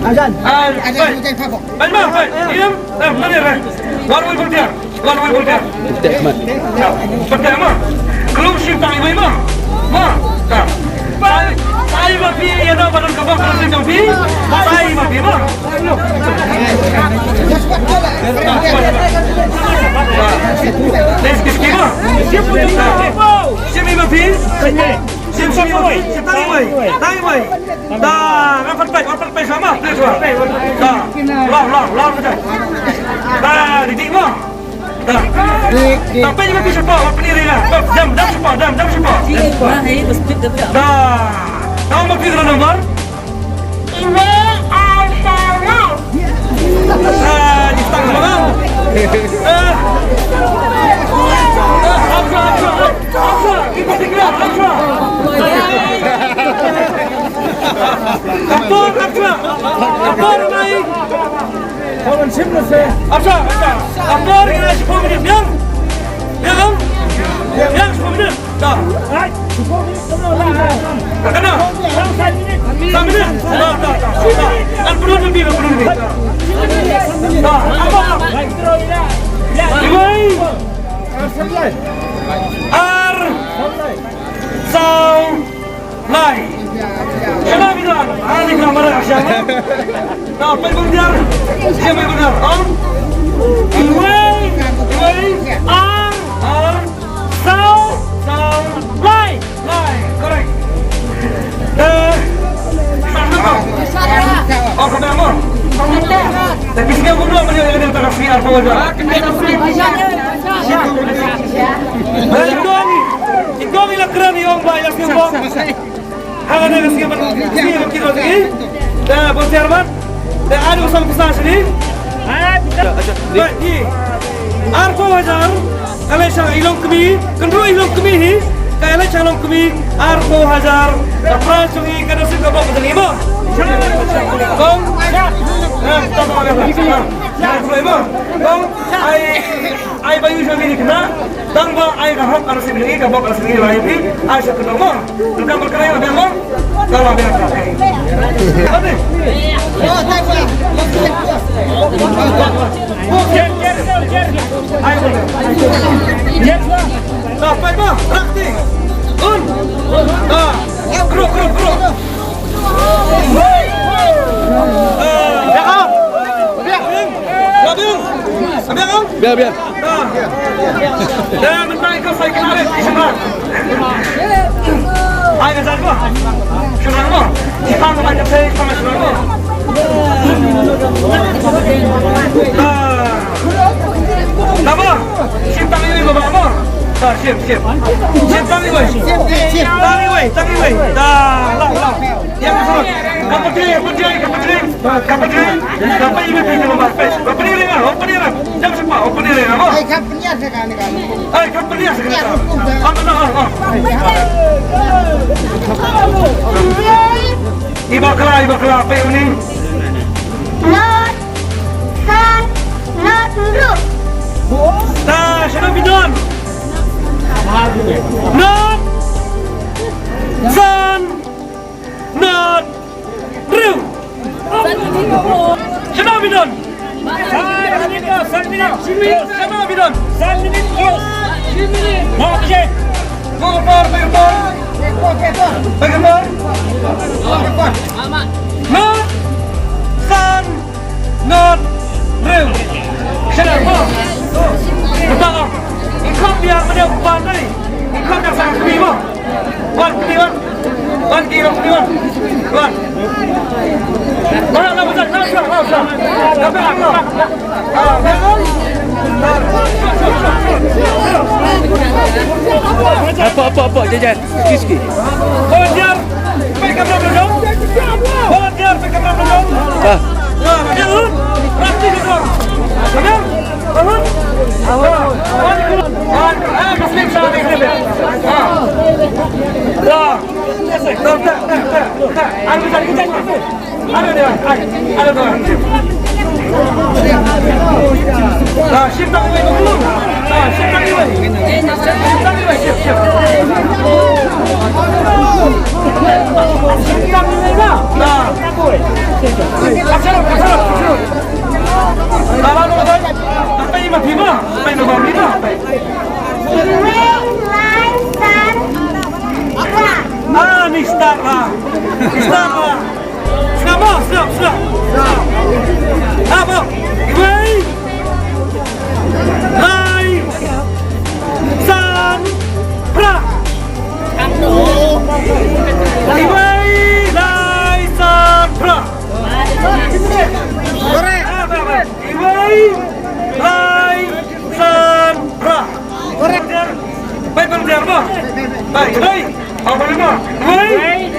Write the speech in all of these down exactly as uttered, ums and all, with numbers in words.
Ajan. Ajan. Ajan. Wan wei volunteer. Wan wei volunteer. Betul, ma. Betul, ma. Klum shim tang i wei, ma. Ma. Ta. Sai, sai ma phi, ïa da ba don ka bok ka shim tang phi. Sai ma phi, ma. Next, kiss, kiss, ma. Shim i ma phi. Shim, shim i ma phi. Shim tang i wei. Tang i wei. Da, ngan pat peit, ngan pat peit sama, please, wa. Da. Lau, lau, lau, da. Da, di, di, ma. Da. Dik, dik. Da, peit ma phi shapoh, wa pynïaid ïa nga. Dam, dam shapoh, dam, dam shapoh. Da. Da, ma phi ka number? Iwei ar saw lai. Da, di stang sama. Eh. Eh, hap, hap, hap, hap. Ka por, ka por, ka por, mai. Ka por, ka por, shiphew minit, biang. Biang, biang, shiphew minit. Da. Ka kena. Sa minit. Da, da, da, da. Ngan pynrung ïa phi, ngan pynrung ïa phi. Da. Iwei. Ar. Saw. Lai. Shana bidang. Ani kena marah siapa? Na, peit volunteer. Siapa yang benar? Om. Iwei. Iwei. Ar. Ar. Saw. Saw. Lai. Lai. Correct. Eh. Satu, Om. Oh, kena, Om. Tapi sekarang gua belum punya yang dia tak kasih apa aja. Ito ang, ito ang ilakran yung ba, yung ba. Haba dei ka sngi ban, sngi ban kit noh jong ngi. Da, bun sien bha. Da, ai u sam pisa shini. Ba, i. Arphew hajar. Ka leit sha i longkmie, kynruh i longkmie hi. Ka leit sha longkmie, arphew hajar. Ka prize jong ngi ka da shu ka bok ka jong ngi mo. Kong. Eh, ta ta ta ta. Kong. Ai. Ai ba ïohi ïa kine, tang ba ai ka hok ka nasib ïa ngi, ka bok ka nasib ïa ngi, la ïa phi, ai sha kynnoh mo. Ka bok ka nasib ïa ngi mo. Ka la ïa phi. Ade. Ai ba. Ka pai ba, rakti. Un. Ka. Kro, kro, kro. Biang, biang. Biang, biang. Da, mynta ka sai kena rit, i shynrang. Ai, ka jar ko. Shynrang ko. Shynrang ko, ai, ka sai, shynrang ko. Da. Da ba. Shim tang iwei ba ba mo. Da, shim, shim. Shim tang iwei. Tang iwei, tang iwei. Da, lau, lau. Ïa ka sut. Ka pyntrei, ka pyntrei, ka pyntrei. Ka pyntrei. Ka pyntrei, ka pyntrei, ka pyntrei. Ka pyntrei ring ah, ka pyntrei ring. Jam shuwa, ka pyntrei ring ah. Ai, ka pyntrei sa ka ni ka. Ai, ka pyntrei sa ka ni ka. Ah, ah, ah, ah. I bakla, i bakla, peit uni. Not, not, not, not. Da, shano phi don? Not. San. Not. Shano phi don? San minit, san minit. Shano phi don? San minit. Mo je. Mo por, por, por. Por, por. Mo san. Not real. Shut up. Betul. Ikut biar pada pandai. Ikut dasar kami mo. Wan kami wan. Wan kami wan. Wan. Mana nama tak tahu tak tahu tak. Apa apa. Apa apa apa jajan. Volunteer, peit kamra pynlong. Volunteer, peit kamra pynlong. Ah. Ah, dia, eh? Praktis itu. Benar? Bangun. Ah, ah, ah, kasih saya, kasih saya. Ah. Ya. Tak, tak, tak, tak, tak. Ada, ada, ada. Ah, ni start lah. Ni start lah. Sngap mo, sngap, sngap. Sngap mo. Iwei. Lai. San. Phra. Iwei. Lai. San. Phra. Correct. Iwei. Lai. San. Phra. Correct. Bai, bai, bai, bai. Bai, bai. Apa nama? Bai.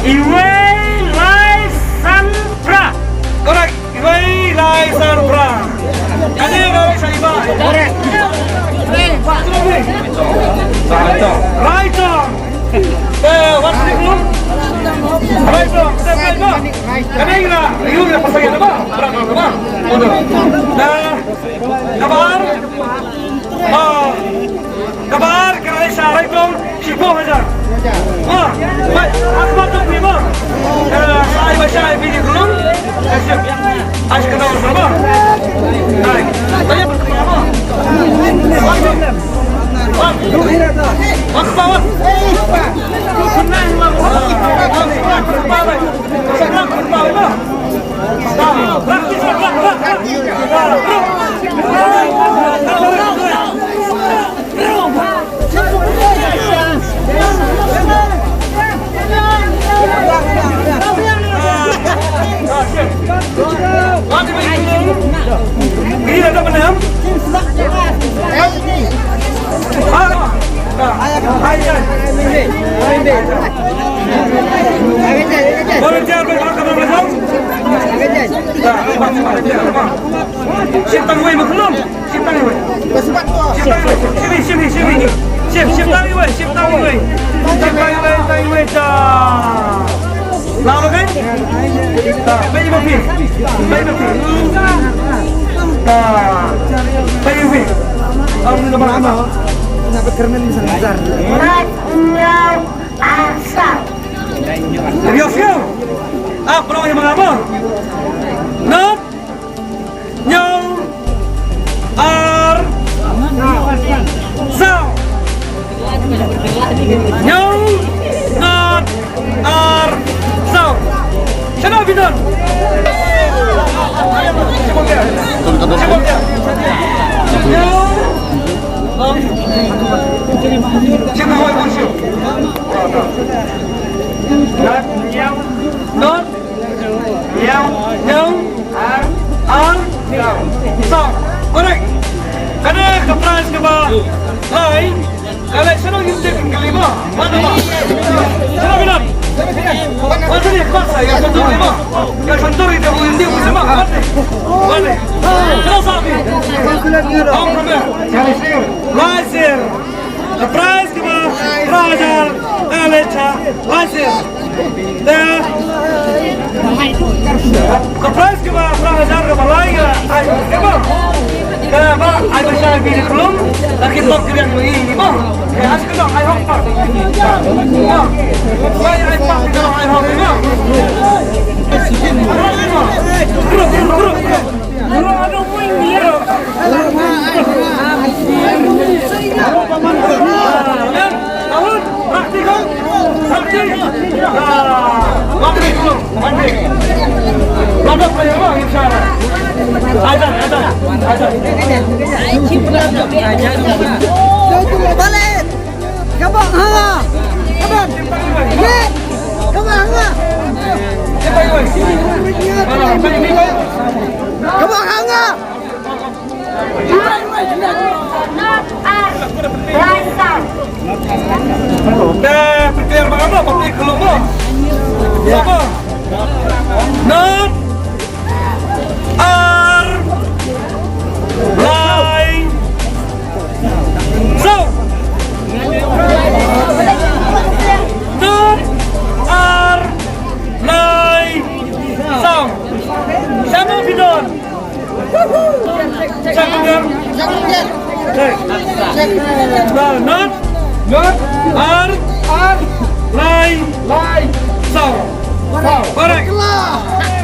Iwei, lai, san, phra. Correct. Iwei, lai, san, phra. Kane ka lai sa iba. Correct. Right on. Eh, what's the name? Right on. Right on. Kane ka, you na pasal apa? Berapa, berapa? Udah. Dah. Kaba ar, ah, kaba ar ka rai sha Raitong shiphew hajar. Ah, bai, ak ba tong ni ba. Eh, sa ai ba sha ai bini kulung. Eh, ship. Ash ka dong sa ba. Hai. Tanya ba. Ak ba. Volunteer, volunteer. Ship tang wei ma khulum. Ship tang wei. Ship tang wei. Ship, ship, ship, ship. Ship, ship tang wei, ship tang wei. Ship tang wei, tang wei ta. Lau lo kan? Ta, bai ma phi. Bai ma phi. Ta. Bai ma phi. Am ni na ba na. Na ba kermen ni sa. Asal. Yo, yo. Ah, bro, yang mana? Not. Hynñiew. Ar. Saw. Hynñiew. Not. Ar. Saw. Shano phi don? Hynñiew. Hynñiew. Not. Hynñiew, hynñiew, ar, ar, saw. Correct. Kane ka prize kaba lai. Ka leh shano ngim tip ka lima. Mana ba? Shano phi don? Wan sini, wan sa, ïa santuri ba. Ïa santuri te bu indi bu sama. Wan sini. Wan sini. Shano sa phi? Hong Premier. Lai sir. Ka prize kaba phra hajar ka leit sha Laisir. Te ka prize kaba phra hajar kaba lai ka ai kaba kaba ai ba shai bini kulum. Laki tok kiri yang bagi ba. Ka as kena ai hok pa. Ba ai pa kena ai hok ba. Balik. Ka bok ha nga. Ka bok. Wait. Ka bok ha nga. Ka bok ha nga. Te pyrkhat ba ano ba phi klum mo. Sapa? Not. Ar. Lai. Saw. Not. Ar. Lai. Saw. Sama bidon. Check again. Check. Nah, not. Not. Ar. Ar. Lai. Lai. Saw. Saw. Correct.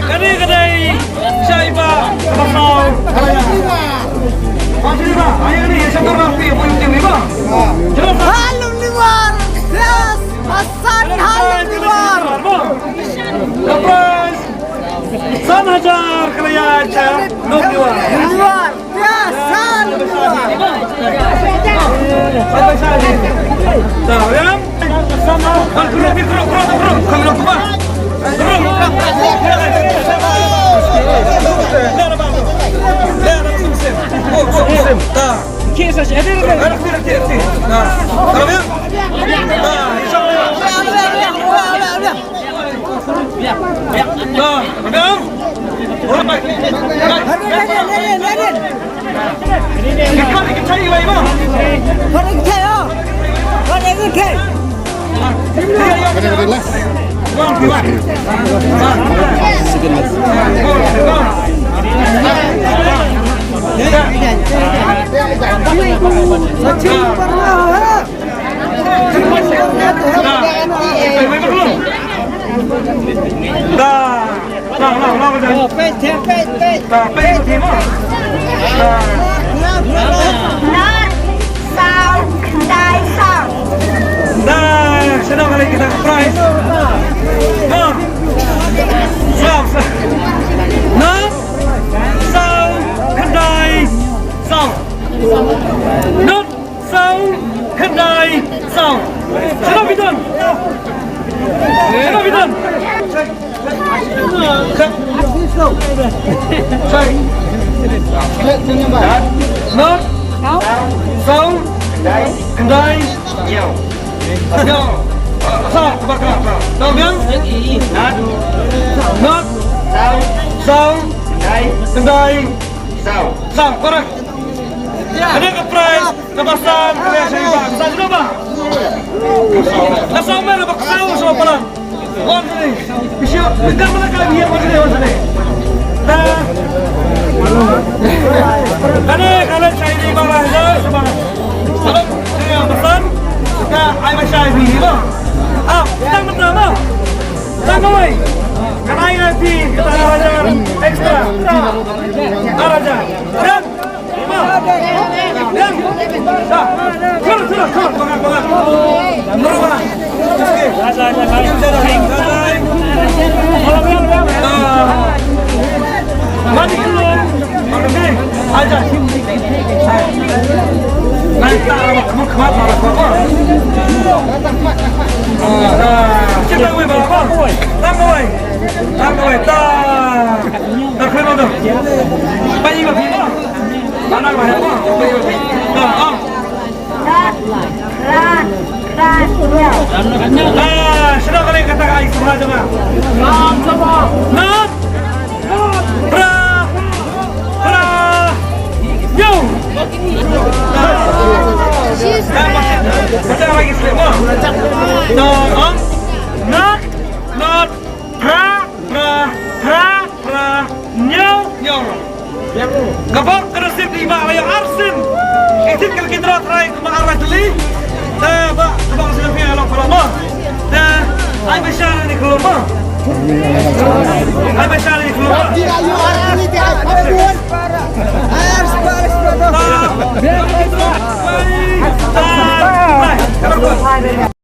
Kane ka dei shaibah ka ba saw. Ba shaibah. Ayo ni, ya shaibah rapi, apa yang tim ni, bang? Jelas, bang? Halum Liwar. Yes. Hasan Halum Liwar. The prize. San hajar ka la ïaid sha Lum Liwar. Liwar. Ya, San Liwar. Bye bye, San. Ta, ya. Kan group ni, group, group, group. Kan group tu, bang. Group. Ta. Ta, ya. Ta, insya Allah. Nah, pegang. Kita, kita cari lagi, bang. Kita cari, oh. Kita cari. Bang, bang. Bang. Bang. Dah. Dah, dah, dah, dah. Oh, peit, peit, peit. Dah, peit, peit, peit. Dah. Not, saw, khyndai, saw. Dah, sha dong kali kita prize. Dah. Saw, saw. Not, saw, khyndai, saw. Not, saw, khyndai, saw. Shano phi don? Shano phi don? Not, saw, khyndai, hynñiew. Saw, ba ka, ba. Dong biang? Not, saw, khyndai, saw. Saw, correct. Kane ka prize kaba san ka la ïaid sha i Bah. Ka san jong i Bah. Ka san mer ba ka san sha Bah Palan. Wan sini. Bishop, pegang mana ka biar wan sini, wan sini. Dah. Kane ka la ïaid sha i Bah Raja sha Bah. Salam, kane ka pesan. Ka ai ba shai bi ni ba. Ah, tang mentang ba. Tang kawai. Ka ai na pi, ka tang Raja extra. Raja. Kan? Rat, rat, rat, rat. Ah, shano kali kata ka ai sbha jong nga? Not. Pra. Pra. Hynñiew. Ah, baca, baca lagi sekali. Not. Not. Not. Pra. Pra. Pra. Pra. Hynñiew. Hynñiew. Ka bok ka nasib i Bah la ïoh arsien. Ki thied ka lucky draw trai kumba ar lai tylli. Te Bah, ka bok ka nasib ïa la pala mo. Te ai bishar ni klum mo. Ai bishar ni klum mo. Ta, ta, ta, ta.